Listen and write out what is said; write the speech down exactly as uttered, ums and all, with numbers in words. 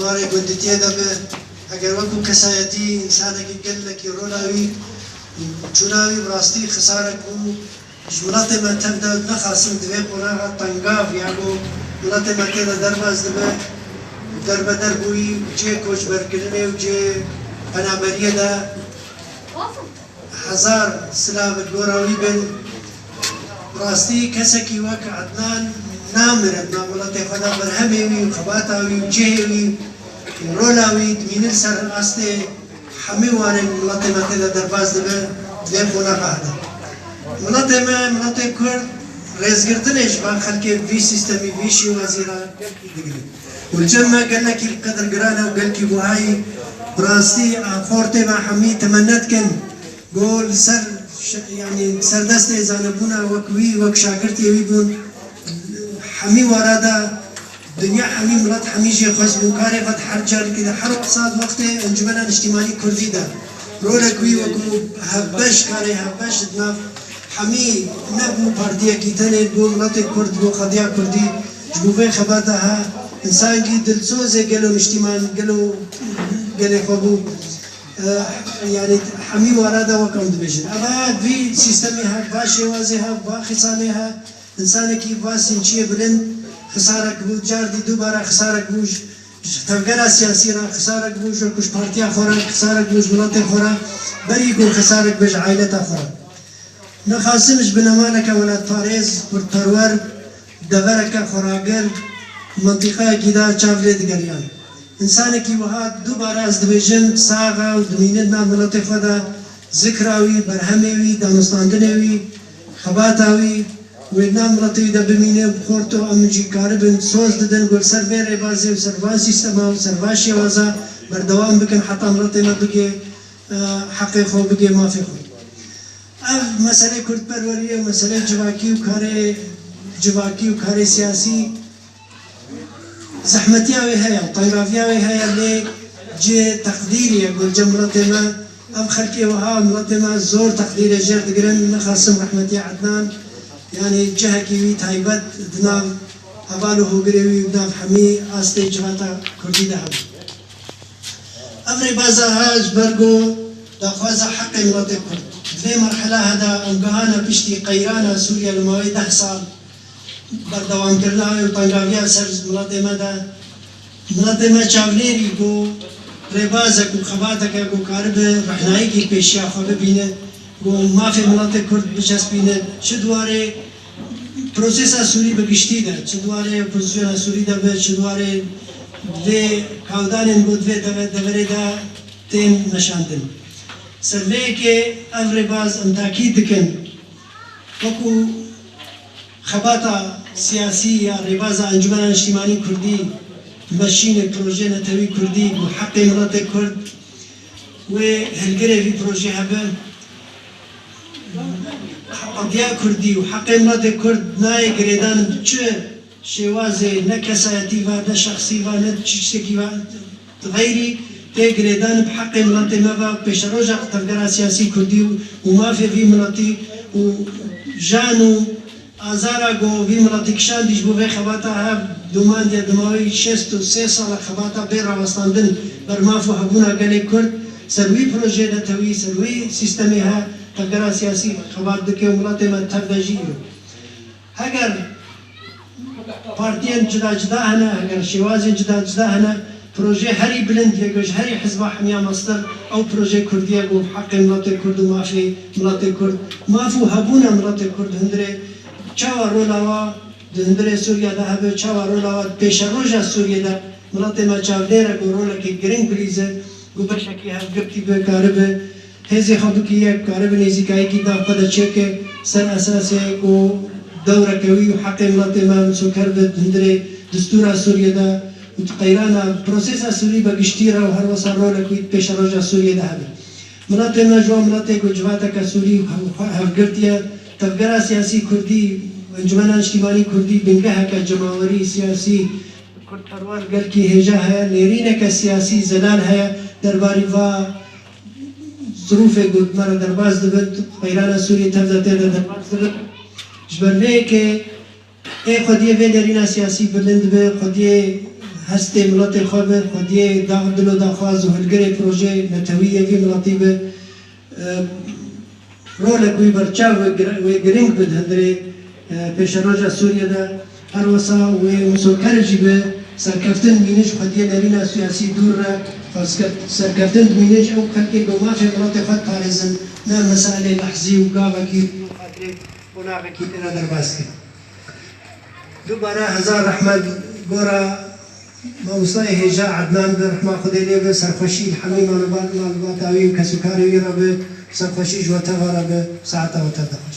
Barê gunditiyê de be, eger wekû kesayetî, însanekî gelekî rola wî, çûna wî bi rastî xisarek bû. Ji welatê me tev de nexasim di vê qonaxa tengav ya ku welatê me tê de derbas dibe, derbeder bûyî cihê koçberkirinê û cihê penaberiyê de hezar silav li gora wî bin. Rastî kesekî wek Ednan namire di nav welatê xwe de, berhemê wî û xebata wî û cihê wî û rola wî dimînin ser astê hemî warên welatê me tê de derbas dibe, di vê qonaxa de. Welatê me, welatê Kurd, rêzgirtinê ji van xelkê vî sîstemî, vî şêwazî re gelkî digire. Û li cem me gelekî qedirgiran e û gelkî buhayî, bi rastî axortê me hemî temennet kin ku li ser ş-, yanî serdestê zanebûna wek wî, wek şagirtê wî bûn, hemî wara de Dinya hemî milet, hemî jê xwest bû, karê xwe di her carekê de, her wisa di wextê Encumena Niştîmanî Kurdî de rolek wî wekû hevbeş, karê hevbeş di nav hemî nebû partiyekî tenê, bû miletê Kurd, bû qediya Kurdî. Ji bo vê xebata ha, însankî dilsozê gelo niştîman, gelo gelê xwe bû. Eh, yanî hemî wara de wek em dibêjin. Eva vî sîstemê ha, va şêwazê ha, va xîsalê ha, Însanekî va sinçiyê bilind xisarek bû, cardî dubare xisarek bû ji, ji tevgera siyasî re xisarek bû, ji ku ji partiya xwe re xisarek bû, ji miletê xwe re, berî ku xisarek be ji aîleta xwe re. Nexasim ji binemaleke welatparêz, kurdperwer, devereke xweragir, mintîqayekî de çav lê digeriyan. Însanekî wiha dubare ez dibêjim, sax e û dimîne di nav miletê xwe de, zikra wî, berhemê wî, danûstandinê wî, xebata wî, wê di nav miletê wî de bimîne û bi xort û em jî karibin soz didin ku li ser vê rêbazê û ser van sîstema û ser van şêwaza berdewam bikin heta miletê me bigê, e, heqê xwe, bigê mafê xwe. Ev meselê kurdperweriyê û meselê civakî û karê civakî û karê siyasî zehmetiya wê heye, tengaviya wê heye, lê cihê teqdîrî ye ku li cem miletê me, ev xelkê wiha miletê me zor teqdîrê jêr digirin, nexasim rehmetiya Ednan, yanî cihekî wî taybet di nav heval û hogirê wî û di nav hemî astê civata Kurdî de hebû. Ev rêbaza ha ji ber ku daxwaza heqê miletê Kurd. Di vê merhela he de em gihane piştî qeyrana Sûriye li mawê deh sal, berdewamkirina wê û tengaviya ser miletê me de, miletê me çavnêrî ku rêbazek û xebateke ku karibe rehnayekî pêşiya xwe bibîne, ku mafê miletê Kurd biçespîne, çi di warê prosesa Sûrî bi giştî de, çi di warê opozisyona Sûrî de be, çi di warê vê kawdanên ku di vê deve-, deverê de tên meşandin. Ser vê yekê ev rêbaz em takîd dikin, wekû xebata siyasî ya rêbaza Encumena Niştîmanî Kurdî, meşîne projeyê netewî Kurdî, ku heqê miletê Kurd wê hilgirê vî projeyê hebe. Qediya Kurdî û heqê miletê Kurd nayê girêdan bi çi şêwazê, ne kesayetî ve, ne şexsî ve, ne tiştekî ve, xeyrî tê girêdan bi heqê miletê me ve, pêşeroja tevgera siyasî Kurdî û, û mafê vî miletî û jan û azara ku vî miletî kişandî ji bo vê xebata hev domandiye, di mawî şêst û sê sala xebata bê rawestandin ber maf û hebûna gelê Kurd, ser wî projeyê netewî, ser wî sîstemê he tevgera siyasî xebat dike û miletê me tev de jî îro. Heger partiyên cida cida hene, heger şêwazên cida cida hene, projeyê herî bilind ye ku ji herî hizba hemiya mestir ew projeyê Kurdî ye ku heqê miletê Kurd û mafê miletê Kurd, maf û hebûna miletê Kurd hundirê çawa rola wa di hundirê Sûriye de hebe, çawa rola wa di pêşeroja Sûriye de miletê me çavdêr e ku rolekê giring bilîze, ku beşekî hevgirtî be, karibe hêzê xwe bikî yek, karibe nêzîkayekî di nav xwe de çêke, ser esasê ku dewreke wî û heqê miletê me misoker be di hundirê destûra Sûriyê de û di qeyrana prosesa Sûrî be giştî re û her wisa rolek wî di pêşeroja Sûriyê de hebe. Miletê me ji wan miletê ku civateke Sûrî hev-, hevgirtiye, tevgera siyasî Kurdî, Encumena Niştîmanî Kurdî bingeheke cemawerî, siyasî, kurdperwer gelkî hêja heye, nêrîneke siyasî zelal heye derbarî va zirûfê ku me re derbas dibin, qeyrana Sûriyê tev de tê de derbas dibin. Ji ber vê yekê ê xwediyê vê nêrîna siyasî bilind be, xwediyê Hestê miletê xwe bi xwediyê dax, dil û daxwaz û hilgirê projeyê netewî yê vî miletî bi. Rolek wî berçav wê gir-, wê girîng bi di hundirê, e, pêşeroja Sûriyê de. Her wisa wê misoker jî bi serkeftin dimîne ji xwediyê nerîna siyasî dûr re. Serkeftin dimîne ji ew xelkê ku mafê miletê xwe diparêzin, ne meselê lehzî û gavekî û xatirê qonaxekî têne derbas kirin. Dubare hezar rehmet gora mamostayê hêja Ednan bi, rehma Xwedê lê bi, serxweşî li hemî malbat, malbata wî û kesûkarê wî re bi, serxweşî ji we teva re bi, saeta we tev de xweş.